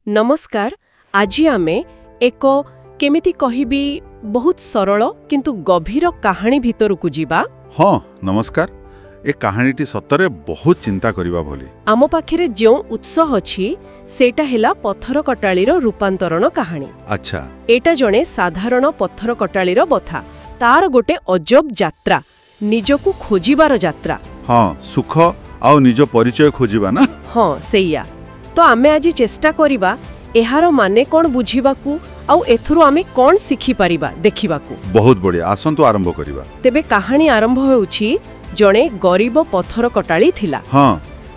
ନମସ୍କାର। ଆଜି ଆମେ ଏକ, କେମିତି କହିବି, ବହୁତ ସରଳ କିନ୍ତୁ ଗଭୀର କାହାଣୀ ଭିତରକୁ ଯିବା। ହଁ, ନମସ୍କାର। ଏ କାହାଣୀଟି ସତରେ ବହୁତ ଚିନ୍ତା କରିବା ଭଳି। ଆମ ପାଖରେ ଯେଉଁ ଉତ୍ସ ଅଛି, ସେଇଟା ହେଲା ପଥର କଟାଳିର ରୂପାନ୍ତରଣ କାହାଣୀ। ଏଇଟା ଜଣେ ସାଧାରଣ ପଥର କଟାଳିର କଥା, ତାର ଗୋଟେ ଅଜବ ଯାତ୍ରା, ନିଜକୁ ଖୋଜିବାର ଯାତ୍ରା। ହଁ, ସୁଖ ଆଉ ନିଜ ପରିଚୟ ଖୋଜିବା ନା? ହଁ, ସେଇଆ ତ। ଆମେ ଆଜି ଚେଷ୍ଟା କରିବା ଏହାର ମାନେ କ'ଣ ବୁଝିବାକୁ ଆଉ ଏଥିରୁ ଆମେ କ'ଣ ଶିଖିପାରିବା ଦେଖିବାକୁ। ବହୁତ ବଢ଼ିଆ, ଆସନ୍ତୁ ଆରମ୍ଭ କରିବା। ତେବେ କାହାଣୀ ଆରମ୍ଭ ହେଉଛି, ଜଣେ ଗରିବ ପଥର କଟାଳି ଥିଲା।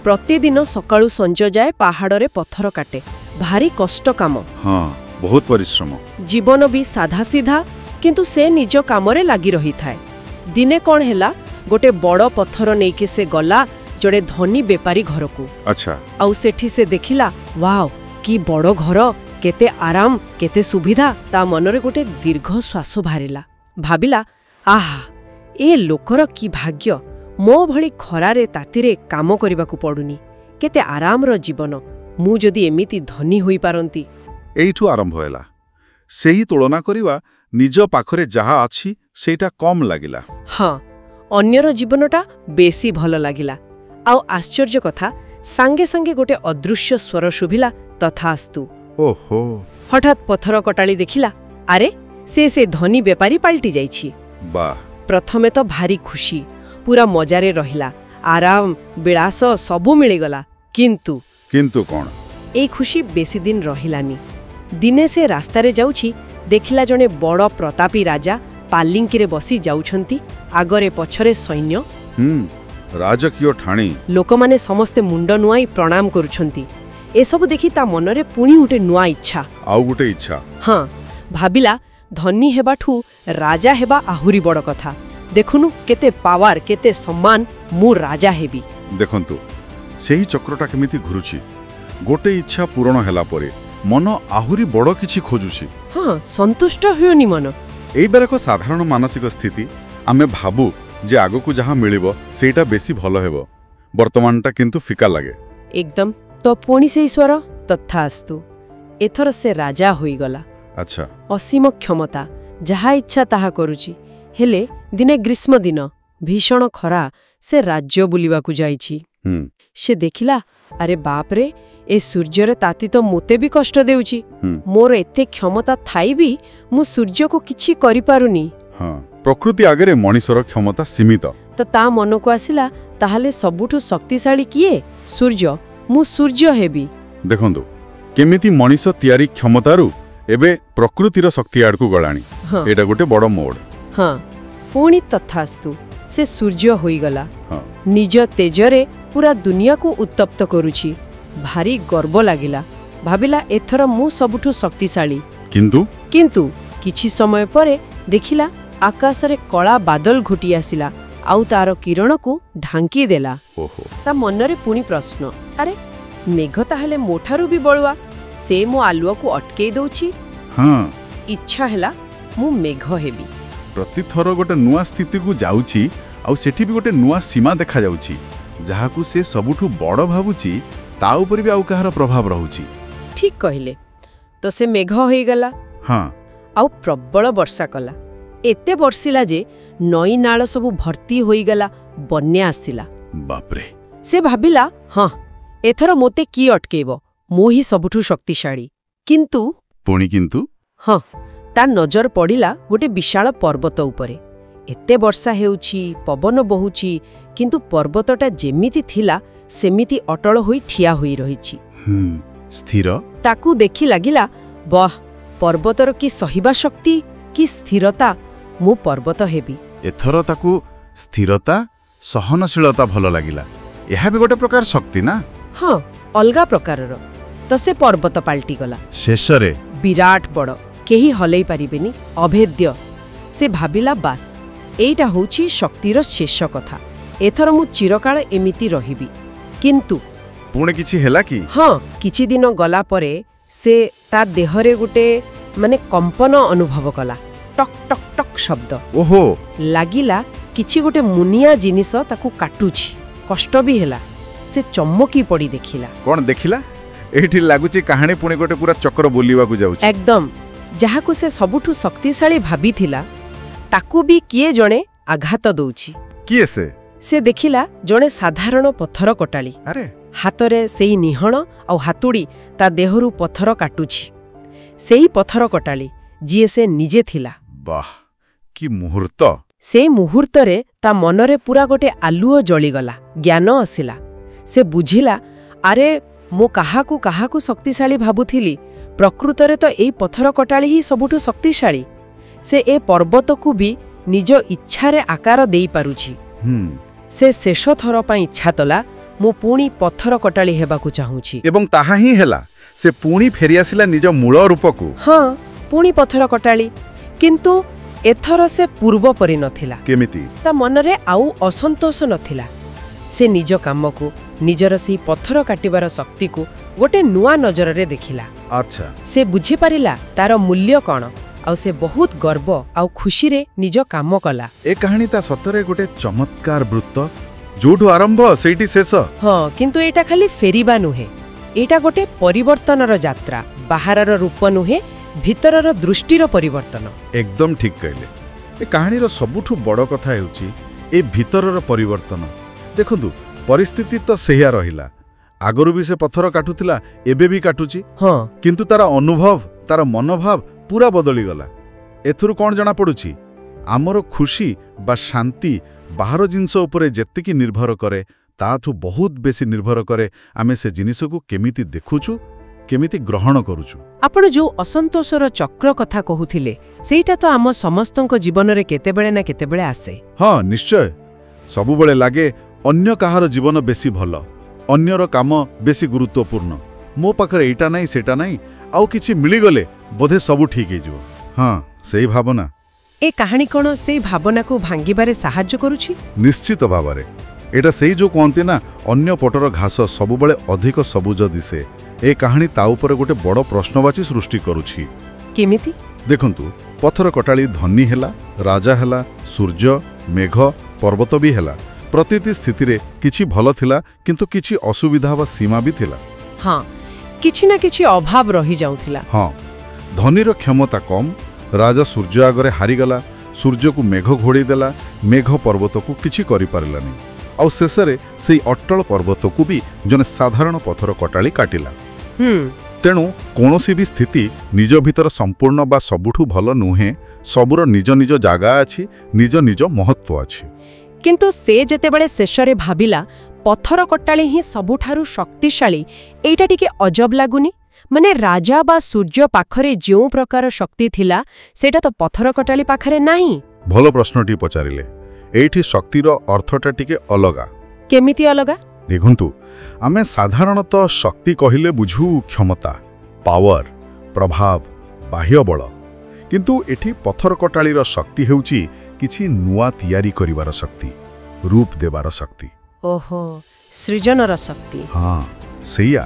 ପ୍ରତିଦିନ ସକାଳୁ ସଞ୍ଜ ଯାଏ ପାହାଡ଼ରେ ପଥର କାଟେ। ଭାରି କଷ୍ଟ କାମ। ହଁ, ବହୁତ ପରିଶ୍ରମ। ଜୀବନ ବି ସାଧାସିଧା, କିନ୍ତୁ ସେ ନିଜ କାମରେ ଲାଗି ରହିଥାଏ। ଦିନେ କ'ଣ ହେଲା, ଗୋଟେ ବଡ଼ ପଥର ନେଇକି ସେ ଗଲା ଜଣେ ଧନୀ ବେପାରୀ ଘରକୁ। ଆଉ ସେଠି ସେ ଦେଖିଲା, ୱାଓ, କି ବଡ଼ ଘର, କେତେ ଆରାମ, କେତେ ସୁବିଧା! ତା ମନରେ ଗୋଟେ ଦୀର୍ଘ ଶ୍ୱାସ ବାହାରିଲା। ଭାବିଲା, ଆହା, ଏ ଲୋକର କି ଭାଗ୍ୟ! ମୋ ଭଳି ଖରାରେ ତାତିରେ କାମ କରିବାକୁ ପଡୁନି। କେତେ ଆରାମର ଜୀବନ! ମୁଁ ଯଦି ଏମିତି ଧନୀ ହୋଇପାରନ୍ତି! ଏଇଠୁ ଆରମ୍ଭ ହେଲା ସେହି ତୁଳନା କରିବା। ନିଜ ପାଖରେ ଯାହା ଅଛି, ସେଇଟା କମ୍ ଲାଗିଲା। ହଁ, ଅନ୍ୟର ଜୀବନଟା ବେଶୀ ଭଲ ଲାଗିଲା। ଆଉ ଆଶ୍ଚର୍ଯ୍ୟ କଥା, ସାଙ୍ଗେ ସାଙ୍ଗେ ଗୋଟେ ଅଦୃଶ୍ୟ ସ୍ୱର ଶୁଭିଲା, ତଥାସ୍ତୁ। ହଠାତ୍ ପଥର କଟାଳି ଦେଖିଲା, ଆରେ, ସେ ଧନୀ ବେପାରୀ ପାଲଟି ଯାଇଛି। ପ୍ରଥମେ ତ ଭାରି ଖୁସି, ପୁରା ମଜାରେ ରହିଲା, ଆରାମ ବିଳାସ ସବୁ ମିଳିଗଲା। କିନ୍ତୁ କିନ୍ତୁ କ'ଣ? ଏଇ ଖୁସି ବେଶୀ ଦିନ ରହିଲାନି। ଦିନେ ସେ ରାସ୍ତାରେ ଯାଉଛି, ଦେଖିଲା ଜଣେ ବଡ଼ ପ୍ରତାପୀ ରାଜା ପାଲିଙ୍କିରେ ବସି ଯାଉଛନ୍ତି, ଆଗରେ ପଛରେ ସୈନ୍ୟ। ରାଜକୀୟ ଠାଣି। ଲୋକମାନେ ସମସ୍ତେ ମୁଣ୍ଡ ନୁଆଇଁ ପ୍ରଣାମ କରୁଛନ୍ତି। ଏସବୁ ଦେଖି ତା ମନରେ ପୁଣି ଗୋଟେ ନୂଆ ଇଚ୍ଛା। ଆଉ ଗୋଟେ ଇଚ୍ଛା। ହଁ, ଭାବିଲା, ଧନୀ ହେବାଠୁ ରାଜା ହେବା ଆହୁରି ବଡ଼ କଥା। ଦେଖୁନୁ କେତେ ପାୱାର, କେତେ ସମ୍ମାନ! ମୁଁ ରାଜା ହେବି। ଦେଖନ୍ତୁ, ସେହି ଚକ୍ରଟା କେମିତି ଘୁରୁଛି। ଗୋଟେ ଇଚ୍ଛା ପୂରଣ ହେଲା ପରେ ମନ ଆହୁରି ବଡ଼ କିଛି ଖୋଜୁଛି। ହଁ, ସନ୍ତୁଷ୍ଟ ହେଉନି ମନ। ଏଇବାର ଏକ ସାଧାରଣ ମାନସିକ ସ୍ଥିତି। ଆମେ ଭାବୁ ଯେ ଆଗକୁ ଯାହା ମିଳିବ, ସେଇଟା ବେଶୀ ଭଲ ହେବ। ବର୍ତ୍ତମାନଟା କିନ୍ତୁ ଫିକା ଲାଗେ। ଏକଦମ। ତ ପୁଣି ସେଇ ସ୍ୱର, ତଥାସ୍ତୁ। ଏଥର ସେ ରାଜା ହୋଇଗଲା। ଅସୀମ କ୍ଷମତା, ଯାହା ଇଚ୍ଛା ତାହା କରୁଛି। ହେଲେ ଦିନେ ଗ୍ରୀଷ୍ମ ଦିନ, ଭୀଷଣ ଖରା, ସେ ରାଜ୍ୟ ବୁଲିବାକୁ ଯାଇଛି। ସେ ଦେଖିଲା, ଆରେ ବାପରେ, ଏ ସୂର୍ଯ୍ୟର ତାତି ତ ମୋତେ ବି କଷ୍ଟ ଦେଉଛି। ମୋର ଏତେ କ୍ଷମତା ଥାଇ ବି ମୁଁ ସୂର୍ଯ୍ୟକୁ କିଛି କରିପାରୁନି। ହଁ, ପ୍ରକୃତି ଆଗରେ ମଣିଷର କ୍ଷମତା ସୀମିତ। ତ ତା ମନକୁ ଆସିଲା, ତାହେଲେ ସବୁଠୁ ଶକ୍ତିଶାଳୀ କିଏ? ସୂର୍ଯ୍ୟ। ମୁଁ ସୂର୍ଯ୍ୟ ହେବି। ଦେଖନ୍ତୁ କେମିତି ମଣିଷ ତିଆରି କ୍ଷମତାରୁ ଏବେ ପ୍ରକୃତିର ଶକ୍ତି ଆଡ଼କୁ ଗଲାଣି। ଏଇଟା ଗୋଟେ ବଡ଼ ମୋଡ଼। ହଁ, ପୁଣି ତଥାସ୍ତୁ। ସେ ସୂର୍ଯ୍ୟ ହୋଇଗଲା। ନିଜ ତେଜରେ ପୁରା ଦୁନିଆକୁ ଉତ୍ତପ୍ତ କରୁଛି। ଭାରି ଗର୍ବ ଲାଗିଲା। ଭାବିଲା, ଏଥର ମୁଁ ସବୁଠୁ ଶକ୍ତିଶାଳୀ। କିନ୍ତୁ କିନ୍ତୁ କିଛି ସମୟ ପରେ ଦେଖିଲା, ଆକାଶରେ କଳା ବାଦଲ ଘୋଟି ଆସିଲା ଆଉ ତାର କିରଣକୁ ଢାଙ୍କି ଦେଲା। ତା ମନରେ ପୁଣି ପ୍ରଶ୍ନ, ଆରେ, ମେଘ ତାହେଲେ ମୋଠାରୁ ବି ବଳୁଆ? ସେ ମୋ ଆଲୁଅକୁ ଅଟକେଇ ଦଉଛି। ଇଚ୍ଛା ହେଲା, ମୁଁ ମେଘ ହେବି। ପ୍ରତିଥର ଗୋଟେ ନୂଆ ସ୍ଥିତିକୁ ଯାଉଛି ଆଉ ସେଠି ବି ଗୋଟେ ନୂଆ ସୀମା ଦେଖାଯାଉଛି। ଯାହାକୁ ସେ ସବୁଠୁ ବଡ଼ ଭାବୁଛି, ତା ଉପରେ ବି ଆଉ କାହାର ପ୍ରଭାବ ରହୁଛି। ଠିକ୍ କହିଲେ। ତ ସେ ମେଘ ହୋଇଗଲା ଆଉ ପ୍ରବଳ ବର୍ଷା କଲା। ଏତେ ବର୍ଷିଲା ଯେ ନଈ ନାଳ ସବୁ ଭର୍ତ୍ତି ହୋଇଗଲା, ବନ୍ୟା ଆସିଲା। ବାପରେ! ସେ ଭାବିଲା, ହଁ, ଏଥର ମୋତେ କିଏ ଅଟକେଇବ? ମୁଁ ହିଁ ସବୁଠୁ ଶକ୍ତିଶାଳୀ। କିନ୍ତୁ ପୁଣି କିନ୍ତୁ। ହଁ, ତା ନଜର ପଡ଼ିଲା ଗୋଟେ ବିଶାଳ ପର୍ବତ ଉପରେ। ଏତେ ବର୍ଷା ହେଉଛି, ପବନ ବହୁଛି, କିନ୍ତୁ ପର୍ବତଟା ଯେମିତି ଥିଲା ସେମିତି ଅଟଳ ହୋଇ ଠିଆ ହୋଇ ରହିଛି। ସ୍ଥିର। ତାକୁ ଦେଖି ଲାଗିଲା, ବାଃ, ପର୍ବତର କି ସହିବା ଶକ୍ତି, କି ସ୍ଥିରତା! ମୁଁ ପର୍ବତ ହେବି। ଏଥର ତାକୁ ସ୍ଥିରତା, ସହନଶୀଳତା ଭଲ ଲାଗିଲା। ଏହା ବି ଗୋଟେ ପ୍ରକାର ଶକ୍ତି ନା? ହଁ, ଅଲଗା ପ୍ରକାରର। ତ ସେ ପର୍ବତ ପାଲଟିଗଲା। ଶେଷରେ ବିରାଟ ବଡ଼, କେହି ହଲେଇ ପାରିବେନି, ଅଭେଦ୍ୟ। ସେ ଭାବିଲା, ବାସ୍, ଏଇଟା ହେଉଛି ଶକ୍ତିର ଶେଷ କଥା। ଏଥର ମୁଁ ଚିରକାଳ ଏମିତି ରହିବି। କିନ୍ତୁ ପୁଣି କିଛି ହେଲା କି? ହଁ, କିଛି ଦିନ ଗଲା ପରେ ସେ ତା ଦେହରେ ଗୋଟେ ମାନେ କମ୍ପନ ଅନୁଭବ କଲା। ଟକ୍ ଟକ୍ ଟକ୍ ଶବ୍ଦ। ଲାଗିଲା କିଛି ଗୋଟେ ମୁନିଆ ଜିନିଷ ତାକୁ କାଟୁଛି। କଷ୍ଟ ବି ହେଲା। ସେ ଚମକି ପଡ଼ି ଦେଖିଲା। କ'ଣ ଦେଖିଲା? ଏଇଠି ଲାଗୁଛି କାହାଣୀ ପୁଣି ଗୋଟେ ପୁରା ଚକ୍ର ବୁଲିବାକୁ ଯାଉଛି। ଏକଦମ। ଯାହାକୁ ସେ ସବୁଠୁ ଶକ୍ତିଶାଳୀ ଭାବିଥିଲା, ତାକୁ ବି କିଏ ଜଣେ ଆଘାତ ଦଉଛି। କିଏ ସେ? ସେ ଦେଖିଲା ଜଣେ ସାଧାରଣ ପଥର କଟାଳି। ଆରେ, ହାତରେ ସେଇ ନିହଣ ଆଉ ହାତୁଡ଼ି, ତା ଦେହରୁ ପଥର କାଟୁଛି। ସେଇ ପଥର କଟାଳି, ଯିଏ ସେ ନିଜେ ଥିଲା। ବାଃ, କି ମୁହୂର୍ତ୍ତ! ସେଇ ମୁହୂର୍ତ୍ତରେ ତା ମନରେ ପୁରା ଗୋଟେ ଆଲୁଅ ଜଳିଗଲା। ଜ୍ଞାନ ଆସିଲା। ସେ ବୁଝିଲା, ଆରେ, ମୁଁ କାହାକୁ କାହାକୁ ଶକ୍ତିଶାଳୀ ଭାବୁଥିଲି? ପ୍ରକୃତରେ ତ ଏଇ ପଥର କଟାଳି ହିଁ ସବୁଠୁ ଶକ୍ତିଶାଳୀ। ସେ ଏ ପର୍ବତକୁ ବି ନିଜ ଇଚ୍ଛାରେ ଆକାର ଦେଇପାରୁଛି। ସେ ଶେଷ ଥର ପାଇଁ ଇଚ୍ଛା କଲା, ମୁଁ ପୁଣି ପଥର କଟାଳି ହେବାକୁ ଚାହୁଁଛି। ଏବଂ ତାହା ହିଁ ହେଲା। ସେ ପୁଣି ଫେରିଆସିଲା ନିଜ ମୂଳ ରୂପକୁ। ହଁ, ପୁଣି ପଥର କଟାଳି। କିନ୍ତୁ ଏଥର ସେ ପୂର୍ବ ପରି ନଥିଲା। କେମିତି? ତା ମନରେ ଆଉ ଅସନ୍ତୋଷ ନଥିଲା। ସେ ନିଜ କାମକୁ, ନିଜର ସେଇ ପଥର କାଟିବାର ଶକ୍ତିକୁ ଗୋଟେ ନୂଆ ନଜରରେ ଦେଖିଲା। ସେ ବୁଝିପାରିଲା ତାର ମୂଲ୍ୟ କ'ଣ, ଆଉ ସେ ବହୁତ ଗର୍ବ ଆଉ ଖୁସିରେ ନିଜ କାମ କଲା। ଏ କାହାଣୀଟା ସତରେ ଗୋଟେ ଚମତ୍କାର ବୃତ୍ତ। ଯୋଉଠୁ ଆରମ୍ଭ, ସେଇଠି ଶେଷ। ହଁ, କିନ୍ତୁ ଏଇଟା ଖାଲି ଫେରିବା ନୁହେଁ। ଏଇଟା ଗୋଟେ ପରିବର୍ତ୍ତନର ଯାତ୍ରା। ବାହାରର ରୂପ ନୁହେଁ, ଭିତରର ଦୃଷ୍ଟିର ପରିବର୍ତ୍ତନ। ଏକଦମ ଠିକ୍ କହିଲେ। ଏ କାହାଣୀର ସବୁଠୁ ବଡ଼ କଥା ହେଉଛି ଏ ଭିତରର ପରିବର୍ତ୍ତନ। ଦେଖନ୍ତୁ, ପରିସ୍ଥିତି ତ ସେଇଆ ରହିଲା। ଆଗରୁ ବି ସେ ପଥର କାଟୁଥିଲା, ଏବେ ବି କାଟୁଛି। କିନ୍ତୁ ତାର ଅନୁଭବ, ତାର ମନୋଭାବ ପୁରା ବଦଳିଗଲା। ଏଥିରୁ କ'ଣ ଜଣାପଡ଼ୁଛି? ଆମର ଖୁସି ବା ଶାନ୍ତି ବାହାର ଜିନିଷ ଉପରେ ଯେତିକି ନିର୍ଭର କରେ, ତାଠୁ ବହୁତ ବେଶୀ ନିର୍ଭର କରେ ଆମେ ସେ ଜିନିଷକୁ କେମିତି ଦେଖୁଛୁ, କେମିତି ଗ୍ରହଣ କରୁଛୁ। ଆପଣ ଯୋଉ ଅସନ୍ତୋଷର ଚକ୍ର କଥା କହୁଥିଲେ, ସେଇଟା ତ ଆମ ସମସ୍ତଙ୍କ ଜୀବନରେ କେତେବେଳେ ନା କେତେବେଳେ ଆସେ। ହଁ, ନିଶ୍ଚୟ। ସବୁବେଳେ ଲାଗେ ଅନ୍ୟ କାହାର ଜୀବନ ବେଶୀ ଭଲ, ଅନ୍ୟର କାମ ବେଶୀ ଗୁରୁତ୍ୱପୂର୍ଣ୍ଣ, ମୋ ପାଖରେ ଏଇଟା ନାହିଁ, ସେଇଟା ନାହିଁ, ଆଉ କିଛି ମିଳିଗଲେ ବୋଧେ ସବୁ ଠିକ୍ ହେଇଯିବ। ହଁ, ସେଇ ଭାବନା। ଏ କାହାଣୀ କ'ଣ ସେଇ ଭାବନାକୁ ଭାଙ୍ଗିବାରେ ସାହାଯ୍ୟ କରୁଛି? ନିଶ୍ଚିତ ଭାବରେ। ଏଇଟା ସେଇ ଯୋଉ କୁହନ୍ତି ନା, ଅନ୍ୟ ପଟର ଘାସ ସବୁବେଳେ ଅଧିକ ସବୁଜ ଦିଶେ। ଏ କାହାଣୀ ତା ଉପରେ ଗୋଟେ ବଡ଼ ପ୍ରଶ୍ନବାଚୀ ସୃଷ୍ଟି କରୁଛି। କେମିତି? ଦେଖନ୍ତୁ, ପଥର କଟାଳି ଧନୀ ହେଲା, ରାଜା ହେଲା, ସୂର୍ଯ୍ୟ, ମେଘ, ପର୍ବତ ବି ହେଲା। ପ୍ରତିଟି ସ୍ଥିତିରେ କିଛି ଭଲ ଥିଲା, କିନ୍ତୁ କିଛି ଅସୁବିଧା ବା ସୀମା ବି ଥିଲା। ହଁ, କିଛି ନା କିଛି ଅଭାବ ରହିଯାଉଥିଲା। ହଁ, ଧନୀର କ୍ଷମତା କମ୍, ରାଜା ସୂର୍ଯ୍ୟ ଆଗରେ ହାରିଗଲା, ସୂର୍ଯ୍ୟକୁ ମେଘ ଘୋଡ଼େଇ ଦେଲା, ମେଘ ପର୍ବତକୁ କିଛି କରିପାରିଲାନି, ଆଉ ଶେଷରେ ସେଇ ଅଟଳ ପର୍ବତକୁ ବି ଜଣେ ସାଧାରଣ ପଥର କଟାଳି କାଟିଲା। ତେଣୁ କୌଣସି ବି ସ୍ଥିତି ନିଜ ଭିତରେ ସମ୍ପୂର୍ଣ୍ଣ ବା ସବୁଠୁ ଭଲ ନୁହେଁ। ସବୁର ନିଜ ନିଜ ଜାଗା ଅଛି, ନିଜ ନିଜ ମହତ୍ତ୍ୱ ଅଛି। କିନ୍ତୁ ସେ ଯେତେବେଳେ ଶେଷରେ ଭାବିଲା ପଥର କଟାଳି ହିଁ ସବୁଠାରୁ ଶକ୍ତିଶାଳୀ, ଏଇଟା ଟିକେ ଅଜବ ଲାଗୁନି? ମାନେ ରାଜା ବା ସୂର୍ଯ୍ୟ ପାଖରେ ଯେଉଁ ପ୍ରକାର ଶକ୍ତି ଥିଲା, ସେଇଟା ତ ପଥର କଟାଳି ପାଖରେ ନାହିଁ। ଭଲ ପ୍ରଶ୍ନଟି ପଚାରିଲେ। ଏଇଠି ଶକ୍ତିର ଅର୍ଥଟା ଟିକେ ଅଲଗା। କେମିତି ଅଲଗା? ଦେଖନ୍ତୁ, ଆମେ ସାଧାରଣତଃ ଶକ୍ତି କହିଲେ ବୁଝୁ କ୍ଷମତା, ପାୱାର, ପ୍ରଭାବ, ବାହ୍ୟ ବଳ। କିନ୍ତୁ ଏଠି ପଥର କଟାଳିର ଶକ୍ତି ହେଉଛି କିଛି ନୂଆ ତିଆରି କରିବାର ଶକ୍ତି, ରୂପ ଦେବାର ଶକ୍ତି। ଓହୋ, ସୃଜନର ଶକ୍ତି। ହଁ, ସେଇଆ।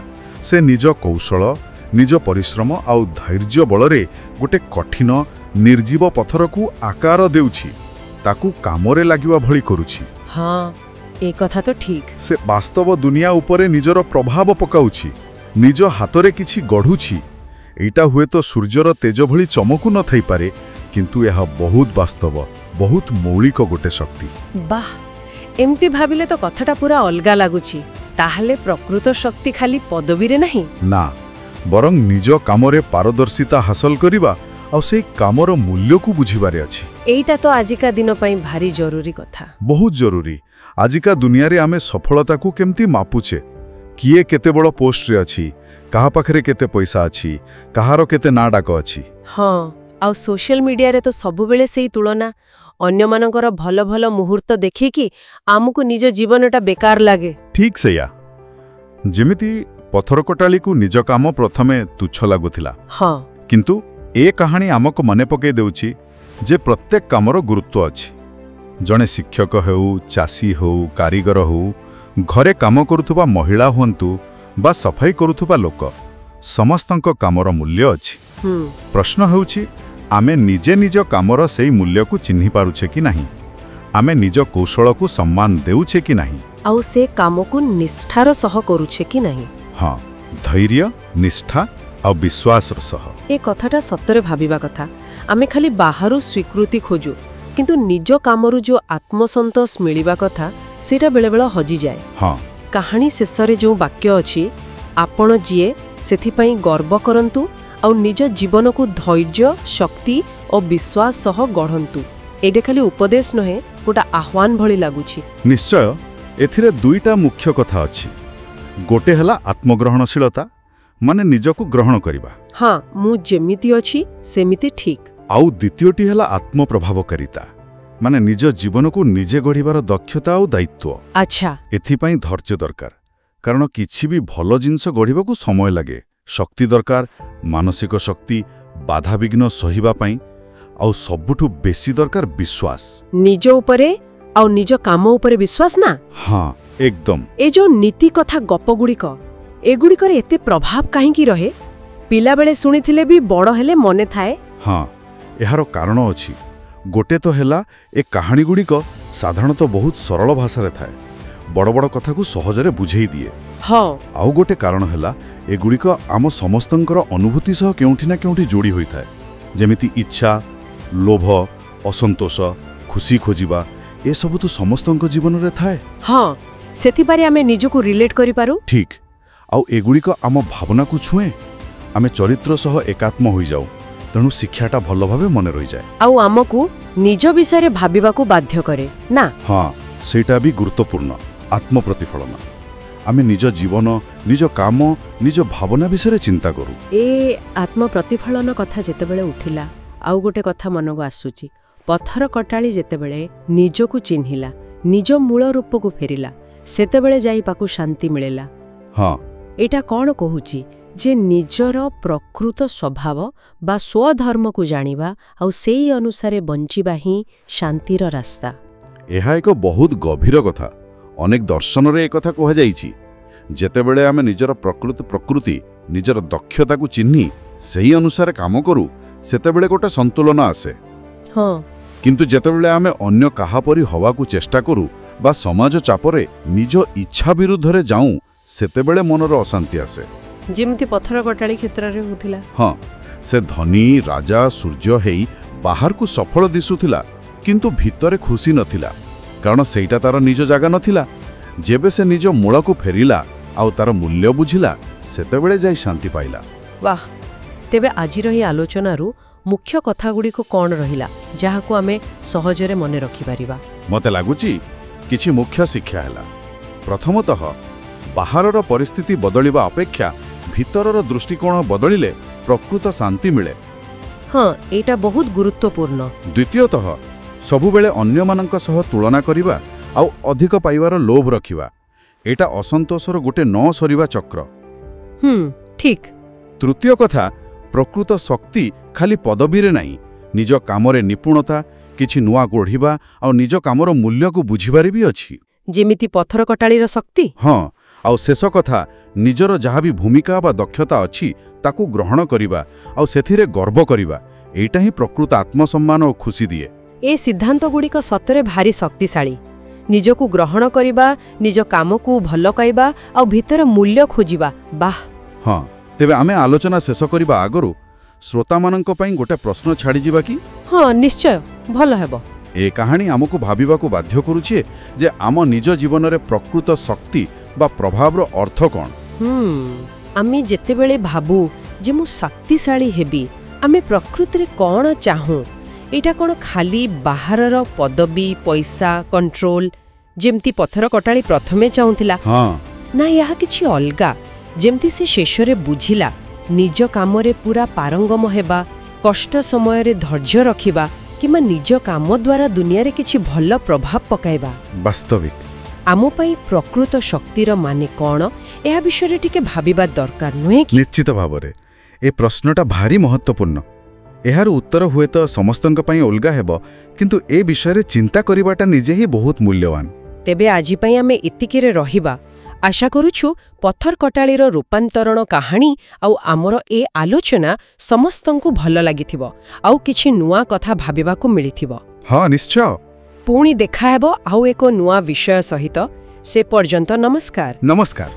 ସେ ନିଜ କୌଶଳ, ନିଜ ପରିଶ୍ରମ ଆଉ ଧୈର୍ଯ୍ୟ ବଳରେ ଗୋଟେ କଠିନ ନିର୍ଜୀବ ପଥରକୁ ଆକାର ଦେଉଛି, ତାକୁ କାମରେ ଲାଗିବା ଭଳି କରୁଛି। ହଁ, ଏ କଥା ତ ଠିକ୍। ସେ ବାସ୍ତବ ଦୁନିଆ ଉପରେ ନିଜର ପ୍ରଭାବ ପକାଉଛି, ନିଜ ହାତରେ କିଛି ଗଢ଼ୁଛି। ଏଇଟା ହୁଏତ ସୂର୍ଯ୍ୟର ତେଜ ଭଳି ଚମକୁ ନଥାଇପାରେ, କିନ୍ତୁ ଏହା ବହୁତ ବାସ୍ତବ, ବହୁତ ମୌଳିକ ଗୋଟେ ଶକ୍ତି। ବାଃ, ଏମିତି ଭାବିଲେ ତ କଥାଟା ପୁରା ଅଲଗା ଲାଗୁଛି। ତାହେଲେ ପ୍ରକୃତ ଶକ୍ତି ଖାଲି ପଦବୀରେ ନାହିଁ? ନା, ବରଂ ନିଜ କାମରେ ପାରଦର୍ଶିତା ହାସଲ କରିବା ଆଉ ସେଇ କାମର ମୂଲ୍ୟକୁ ବୁଝିବାରେ ଅଛି। ଏଇଟା ତ ଆଜିକା ଦିନ ପାଇଁ ଭାରି ଜରୁରୀ କଥା। ବହୁତ ଜରୁରୀ। ଆଜିକା ଦୁନିଆରେ ଆମେ ସଫଳତାକୁ କେମିତି ମାପୁଛେ? କିଏ କେତେ ବଡ଼ ପୋଷ୍ଟରେ ଅଛି, କାହା ପାଖରେ କେତେ ପଇସା ଅଛି, କାହାର କେତେ ନାଁ ଡାକ ଅଛି। ହଁ, ଆଉ ସୋସିଆଲ ମିଡିଆରେ ତ ସବୁବେଳେ ସେଇ ତୁଳନା। ଅନ୍ୟମାନଙ୍କର ଭଲ ଭଲ ମୁହୂର୍ତ୍ତ ଦେଖିକି ଆମକୁ ନିଜ ଜୀବନଟା ବେକାର ଲାଗେ। ଠିକ୍ ସେଇଆ। ଯେମିତି ପଥରକଟାଳିକୁ ନିଜ କାମ ପ୍ରଥମେ ତୁଚ୍ଛ ଲାଗୁଥିଲା। କିନ୍ତୁ ଏ କାହାଣୀ ଆମକୁ ମନେ ପକାଇ ଦେଉଛି ଯେ ପ୍ରତ୍ୟେକ କାମର ଗୁରୁତ୍ୱ ଅଛି। ଜଣେ ଶିକ୍ଷକ ହେଉ, ଚାଷୀ ହେଉ, କାରିଗର ହେଉ, ଘରେ କାମ କରୁଥିବା ମହିଳା ହୁଅନ୍ତୁ ବା ସଫାଇ କରୁଥିବା ଲୋକ, ସମସ୍ତଙ୍କ କାମର ମୂଲ୍ୟ ଅଛି। ପ୍ରଶ୍ନ ହେଉଛି, ଆମେ ନିଜେ ନିଜ କାମର ସେଇ ମୂଲ୍ୟକୁ ଚିହ୍ନି ପାରୁଛେ କି ନାହିଁ? ଆମେ ନିଜ କୌଶଳକୁ ସମ୍ମାନ ଦେଉଛେ କି ନାହିଁ? ଆଉ ସେ କାମକୁ ନିଷ୍ଠାର ସହ କରୁଛେ କି ନାହିଁ? ହଁ, ଧୈର୍ଯ୍ୟ, ନିଷ୍ଠା ଆଉ ବିଶ୍ୱାସର ସହ। ଏ କଥାଟା ସତରେ ଭାବିବା କଥା। ଆମେ ଖାଲି ବାହାରୁ ସ୍ୱୀକୃତି ଖୋଜୁ, କିନ୍ତୁ ନିଜ କାମରୁ ଯୋଉ ଆତ୍ମସନ୍ତୋଷ ମିଳିବା କଥା, ସେଇଟା ବେଳେବେଳେ ହଜିଯାଏ। କାହାଣୀ ଶେଷରେ ଯେଉଁ ବାକ୍ୟ ଅଛି, ଆପଣ ଯିଏ ସେଥିପାଇଁ ଗର୍ବ କରନ୍ତୁ ଆଉ ନିଜ ଜୀବନକୁ ଧୈର୍ଯ୍ୟ, ଶକ୍ତି ଓ ବିଶ୍ୱାସ ସହ ଗଢ଼ନ୍ତୁ, ଏଇଟା ଖାଲି ଉପଦେଶ ନୁହେଁ, ଗୋଟେ ଆହ୍ୱାନ ଭଳି ଲାଗୁଛି। ନିଶ୍ଚୟ। ଏଥିରେ ଦୁଇଟା ମୁଖ୍ୟ କଥା ଅଛି। ଗୋଟେ ହେଲା ଆତ୍ମଗ୍ରହଣଶୀଳତା, ମାନେ ନିଜକୁ ଗ୍ରହଣ କରିବା। ହଁ, ମୁଁ ଯେମିତି ଅଛି ସେମିତି ଠିକ୍। ଆଉ ଦ୍ୱିତୀୟଟି ହେଲା ଆତ୍ମପ୍ରଭାବକାରିତା, ମାନେ ନିଜ ଜୀବନକୁ ନିଜେ ଗଢ଼ିବାର ଦକ୍ଷତା ଆଉ ଦାୟିତ୍ୱ। ଏଥିପାଇଁ ଧୈର୍ଯ୍ୟ ଦରକାର, କାରଣ କିଛି ବି ଭଲ ଜିନିଷ ଗଢ଼ିବାକୁ ସମୟ ଲାଗେ। ଶକ୍ତି ଦରକାର, ମାନସିକ ଶକ୍ତି, ବାଧାବିଘ୍ନ ସହିବା ପାଇଁ। ଆଉ ସବୁଠୁ ବେଶୀ ଦରକାର ବିଶ୍ୱାସ। ନିଜ ଉପରେ ଆଉ ନିଜ କାମ ଉପରେ ବିଶ୍ୱାସ, ନା? ହଁ, ଏକଦମ। ଏ ଯୋଉ ନୀତି କଥା ଗପଗୁଡ଼ିକ, ଏଗୁଡ଼ିକରେ ଏତେ ପ୍ରଭାବ କାହିଁକି ରହେ? ପିଲାବେଳେ ଶୁଣିଥିଲେ ବି ବଡ଼ ହେଲେ ମନେ ଥାଏ। ହଁ, ଏହାର କାରଣ ଅଛି। ଗୋଟେ ତ ହେଲା, ଏ କାହାଣୀଗୁଡ଼ିକ ସାଧାରଣତଃ ବହୁତ ସରଳ ଭାଷାରେ ଥାଏ, ବଡ଼ ବଡ଼ କଥାକୁ ସହଜରେ ବୁଝେଇ ଦିଏ। ଆଉ ଗୋଟେ କାରଣ ହେଲା, ଏଗୁଡ଼ିକ ଆମ ସମସ୍ତଙ୍କର ଅନୁଭୂତି ସହ କେଉଁଠି ନା କେଉଁଠି ଯୋଡ଼ି ହୋଇଥାଏ। ଯେମିତି ଇଚ୍ଛା, ଲୋଭ, ଅସନ୍ତୋଷ, ଖୁସି ଖୋଜିବା, ଏସବୁ ତ ସମସ୍ତଙ୍କ ଜୀବନରେ ଥାଏ। ହଁ, ସେଥିପାଇଁ ଆମେ ନିଜକୁ ରିଲେଟ୍ କରିପାରୁ। ଠିକ୍। ଆଉ ଏଗୁଡ଼ିକ ଆମ ଭାବନାକୁ ଛୁଏଁ। ଆମେ ଚରିତ୍ର ସହ ଏକାତ୍ମ ହୋଇଯାଉ, ତେଣୁ ଶିକ୍ଷାଟା ଭଲ ଭାବେ ମନେ ରହିଯାଏ। ଆଉ ଆମକୁ ନିଜ ବିଷୟରେ ଭାବିବାକୁ ବାଧ୍ୟ କରେ, ନା? ହଁ, ସେଇଟା ବି ଗୁରୁତ୍ୱପୂର୍ଣ୍ଣ। ଆତ୍ମପ୍ରତିଫଳନ। ଆମେ ନିଜ ଜୀବନ, ନିଜ କାମ, ନିଜ ଭାବନା ବିଷୟରେ ଚିନ୍ତା କରୁ। ଏ ଆତ୍ମପ୍ରତିଫଳନ କଥା ଯେତେବେଳେ ଉଠିଲା, ଆଉ ଗୋଟେ କଥା ମନକୁ ଆସୁଛି। ପଥର କଟାଳି ଯେତେବେଳେ ନିଜକୁ ଚିହ୍ନିଲା, ନିଜ ମୂଳ ରୂପକୁ ଫେରିଲା, ସେତେବେଳେ ଯାଇ ତାକୁ ଶାନ୍ତି ମିଳିଲା। ଏଇଟା କ'ଣ କହୁଛି? ଯେ ନିଜର ପ୍ରକୃତ ସ୍ୱଭାବ ବା ସ୍ୱଧର୍ମକୁ ଜାଣିବା ଆଉ ସେଇ ଅନୁସାରେ ବଞ୍ଚିବା ହିଁ ଶାନ୍ତିର ରାସ୍ତା। ଏହା ଏକ ବହୁତ ଗଭୀର କଥା। ଅନେକ ଦର୍ଶନରେ ଏକଥା କୁହାଯାଇଛି। ଯେତେବେଳେ ଆମେ ନିଜର ପ୍ରକୃତ ପ୍ରକୃତି, ନିଜର ଦକ୍ଷତାକୁ ଚିହ୍ନି ସେହି ଅନୁସାରେ କାମ କରୁ, ସେତେବେଳେ ଗୋଟେ ସନ୍ତୁଳନ ଆସେ। କିନ୍ତୁ ଯେତେବେଳେ ଆମେ ଅନ୍ୟ କାହା ପରି ହବାକୁ ଚେଷ୍ଟା କରୁ ବା ସମାଜ ଚାପରେ ନିଜ ଇଚ୍ଛା ବିରୁଦ୍ଧରେ ଯାଉଁ, ସେତେବେଳେ ମନର ଅଶାନ୍ତି ଆସେ। ଯେମିତି ପଥର କଟାଳି କ୍ଷେତ୍ରରେ ହେଉଥିଲା। ହଁ, ସେ ଧନୀ, ରାଜା, ସୂର୍ଯ୍ୟ ହେଇ ବାହାରକୁ ସଫଳ ଦିଶୁଥିଲା, କିନ୍ତୁ ଭିତରେ ଖୁସି ନଥିଲା, କାରଣ ସେଇଟା ତାର ନିଜ ଜାଗା ନଥିଲା। ଯେବେ ସେ ନିଜ ମୂଳକୁ ଫେରିଲା ଆଉ ତାର ମୂଲ୍ୟ ବୁଝିଲା, ସେତେବେଳେ ଯାଇ ଶାନ୍ତି ପାଇଲା। ବାহ! ତେବେ ଆଜିର ଏହି ଆଲୋଚନାରୁ ମୁଖ୍ୟ କଥାଗୁଡ଼ିକ କ'ଣ ରହିଲା, ଯାହାକୁ ଆମେ ସହଜରେ ମନେ ରଖିପାରିବା? ମୋତେ ଲାଗୁଛି କିଛି ମୁଖ୍ୟ ଶିକ୍ଷା ହେଲା, ପ୍ରଥମତଃ, ବାହାରର ପରିସ୍ଥିତି ବଦଳିବା ଅପେକ୍ଷା ଭିତରର ଦୃଷ୍ଟିକୋଣ ବଦଳିଲେ ପ୍ରକୃତ ଶାନ୍ତି ମିଳେ। ହଁ, ଏଇଟା ବହୁତ ଗୁରୁତ୍ୱପୂର୍ଣ୍ଣ। ଦ୍ୱିତୀୟତଃ, ସବୁବେଳେ ଅନ୍ୟମାନଙ୍କ ସହ ତୁଳନା କରିବା ଆଉ ଅଧିକ ପାଇବାର ଲୋଭ ରଖିବା, ଏଇଟା ଅସନ୍ତୋଷର ଗୋଟେ ନ ସରିବା ଚକ୍ର। ହୁଁ ଠିକ୍। ତୃତୀୟ କଥା, ପ୍ରକୃତ ଶକ୍ତି ଖାଲି ପଦବୀରେ ନାହିଁ, ନିଜ କାମରେ ନିପୁଣତା, କିଛି ନୂଆ ଗଢ଼ିବା ଆଉ ନିଜ କାମର ମୂଲ୍ୟକୁ ବୁଝିବାରେ ବି ଅଛି। ଯେମିତି ପଥର କଟାଳିର ଶକ୍ତି। ହଁ, ଆଉ ଶେଷ କଥା, ନିଜର ଯାହା ବି ଭୂମିକା ବା ଦକ୍ଷତା ଅଛି, ତାକୁ ଗ୍ରହଣ କରିବା ଆଉ ସେଥିରେ ଗର୍ବ କରିବା, ଏଇଟା ହିଁ ପ୍ରକୃତ ଆତ୍ମସମ୍ମାନ ଓ ଖୁସି ଦିଏ। ଏ ସିଦ୍ଧାନ୍ତଗୁଡ଼ିକ ସତରେ ଭାରି ଶକ୍ତିଶାଳୀ। ନିଜକୁ ଗ୍ରହଣ କରିବା, ନିଜ କାମକୁ ଭଲ ପାଇବା ଆଉ ଭିତର ମୂଲ୍ୟ ଖୋଜିବା, ବାহ! ହଁ, ତେବେ ଆମେ ଆଲୋଚନା ଶେଷ କରିବା ଆଗରୁ ଶ୍ରୋତାମାନଙ୍କ ପାଇଁ ଗୋଟେ ପ୍ରଶ୍ନ ଛାଡ଼ିଯିବା କି? ହଁ, ନିଶ୍ଚୟ, ଭଲ ହେବ। ଏ କାହାଣୀ ଆମକୁ ଭାବିବାକୁ ବାଧ୍ୟ କରୁଛି ଯେ ଆମ ନିଜ ଜୀବନରେ ପ୍ରକୃତ ଶକ୍ତି ବା ପ୍ରଭାବର ଅର୍ଥ କ'ଣ? ଆମେ ଯେତେବେଳେ ଭାବୁ ଯେ ମୁଁ ଶକ୍ତିଶାଳୀ ହେବି, ଆମେ ପ୍ରକୃତିରେ କ'ଣ ଚାହୁଁ? ଏଇଟା କ'ଣ ଖାଲି ବାହାରର ପଦବୀ, ପଇସା, କଣ୍ଟ୍ରୋଲ, ଯେମିତି ପଥର କଟାଳି ପ୍ରଥମେ ଚାହୁଁଥିଲା, ନା ଏହା କିଛି ଅଲଗା, ଯେମିତି ସେ ଶେଷରେ ବୁଝିଲା, ନିଜ କାମରେ ପୁରା ପାରଙ୍ଗମ ହେବା, କଷ୍ଟ ସମୟରେ ଧୈର୍ଯ୍ୟ ରଖିବା, କିମ୍ବା ନିଜ କାମ ଦ୍ୱାରା ଦୁନିଆରେ କିଛି ଭଲ ପ୍ରଭାବ ପକାଇବା? ବାସ୍ତବିକ। ଆମ ପାଇଁ ପ୍ରକୃତ ଶକ୍ତିର ମାନେ କ'ଣ, ଏହା ବିଷୟରେ ଟିକେ ଭାବିବା ଦରକାର, ନୁହେଁ କି? ନିଶ୍ଚିତ ଭାବରେ, ଏ ପ୍ରଶ୍ନଟା ଭାରି ମହତ୍ତ୍ୱପୂର୍ଣ୍ଣ। ଏହାର ଉତ୍ତର ହୁଏତ ସମସ୍ତଙ୍କ ପାଇଁ ଅଲଗା ହେବ, କିନ୍ତୁ ଏ ବିଷୟରେ ଚିନ୍ତା କରିବାଟା ନିଜେ ହିଁ ବହୁତ ମୂଲ୍ୟବାନ। ତେବେ ଆଜି ପାଇଁ ଆମେ ଏତିକିରେ ରହିବା। ଆଶା କରୁଛୁ ପଥର କଟାଳିର ରୂପାନ୍ତରଣ କାହାଣୀ ଆଉ ଆମର ଏ ଆଲୋଚନା ସମସ୍ତଙ୍କୁ ଭଲ ଲାଗିଥିବ ଆଉ କିଛି ନୂଆ କଥା ଭାବିବାକୁ ମିଳିଥିବ। ହଁ, ନିଶ୍ଚୟ। ପୁଣି ଦେଖାହେବ ଆଉ ଏକ ନୂଆ ବିଷୟ ସହିତ। ସେ ପର୍ଯ୍ୟନ୍ତ ନମସ୍କାର। ନମସ୍କାର।